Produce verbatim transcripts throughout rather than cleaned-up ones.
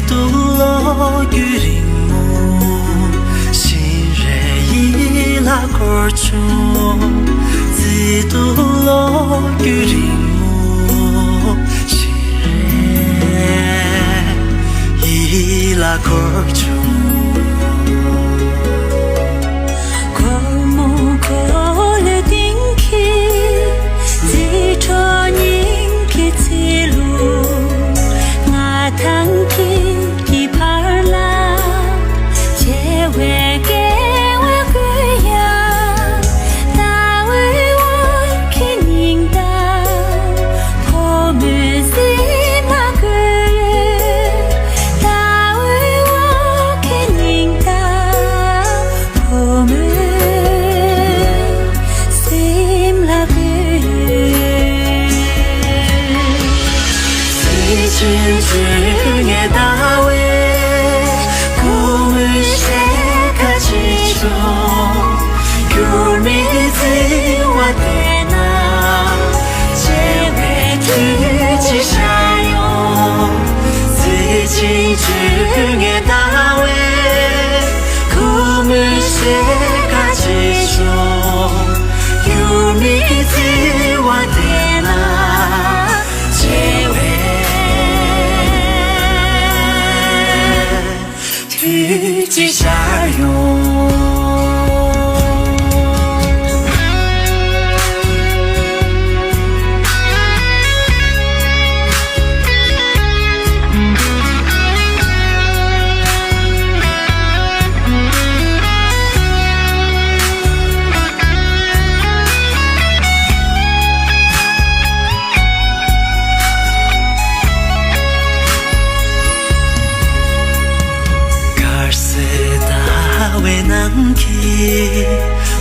དུ་ལོ་རྒྱུན་རིང་མོ། ཞིང་རལ་ཡིད་ལ་འཁོར་བྱུང་། བརྩེ་དུ་ལོ་རྒྱུན་རིང་མོ། ཞིང་རལ་ཡིད་ལ་འཁོར་བྱུང་། སྒོར་མོ་གོ་ལ་ཏིང་གི་རྩེ་གྲོགས་སྙིང་གི་ཚིལ་ལུ། ང་དང་ཁྱེད་ཀྱི་བར་ལ། བརྗེ་བའི་སྐྱེ་བ་ཀུན་ཡང་། ཟླ་འོད་འོག་གི་སྙིང་གཏམ། བུ་མོའི་སེམས་ལ་བཀོད་ཡོད། ཟླ་འོད་འོག་གི་སྙིང་གཏམ། བུ་མོའི་སེམས་ལ་བཀོད་ཡོད། ཚེས་བཅུ་དྲུག་ཉི་ཟླ་བའི། བུ་མོའི་ཞལ་ཁ་ཕྱེ་ཤོག་འགྱུར་མེད་བརྩེ་བ་དེ་ན། བརྗེ་བའི་དུས་ཅིག་ཤར་ཡོང་། ཚེས་བཅུ་དྲུག་ཉི་ཟླ་བའི། བུ་མོའི་ཞལ་ཁ་ཕྱེ་ཤོག་འགྱུར་མེད་བརྩེ་བ་དེ་ན། བརྗེ་བའི་དུས་ཅིག་ཤར་ཡོང་། དཀར་གསལ་ཟླ་བའི་ནང་གི།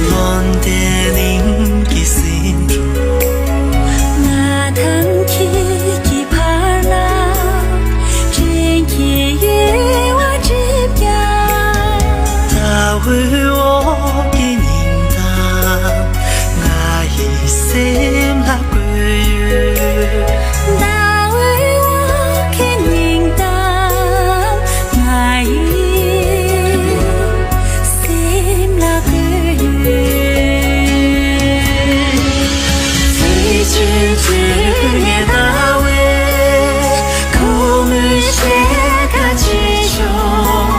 ལོ་ཟླའི་གླིང་གི་ཟེའུ་འབྲུ། ང་དང་ཁྱེད་ཀྱི་བར་ལ། སྤྲིན་གྱི་ཡུ་བ་འགྲིབ་ཀྱང་། ཟླ་འོད་འོག་གི་སྙིང་གཏམ། ང་ཡི་སེམས་ལ་བཀོད་ཡོད། ཟླ་འོད་འོག་གི་སྙིང་གཏམ། ང་ཡི་སེམས་ལ་བཀོད་ཡོད། ཚེས་བཅུ་དྲུག་ཉི་ཟླ་བའི། བུ་མོའི་ཞལ་ཁ་ཕྱེ་ཤོག་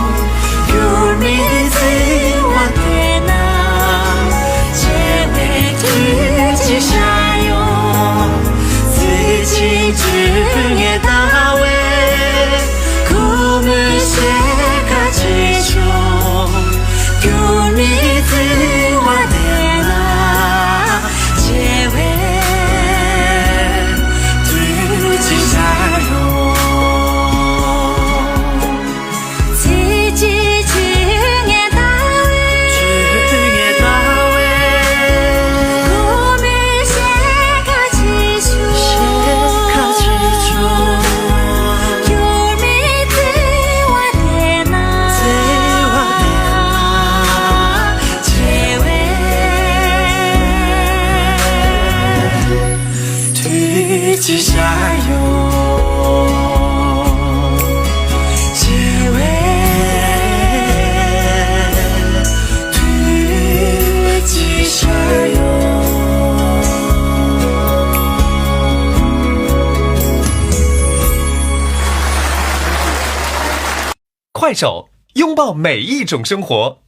འགྱུར་མེད་བརྩེ་བ་དེ་ན། བརྗེ་བའི་དུས་ཅིག་ཤར་ཡོང་། ཚེས་བཅུ་དྲུག་ཉི་ཟླ་བའི། བུ་མོའི་ཞལ་ཁ་ཕྱེ་ཤོག་འགྱུར་མེད་བརྩེ་བ་དེ་ན། བརྗེ་བའི་དུས་ཅིག་ཤར་ཡོང་། ཚེས་བཅུ་དྲུག་ཉི་ཟླ་བའི། བུ་མོའི་ཞལ་ཁ་ཕྱེ་ཤོག་འགྱུར་མེད་བརྩེ་བ་དེ་ན། བརྗེ་བའི་དུས་ཅིག་ཤར་ཡོང་། བརྗེ་བའི་དུས་ཅིག་ཤར་ཡོང་། 快手，拥抱每一种生活。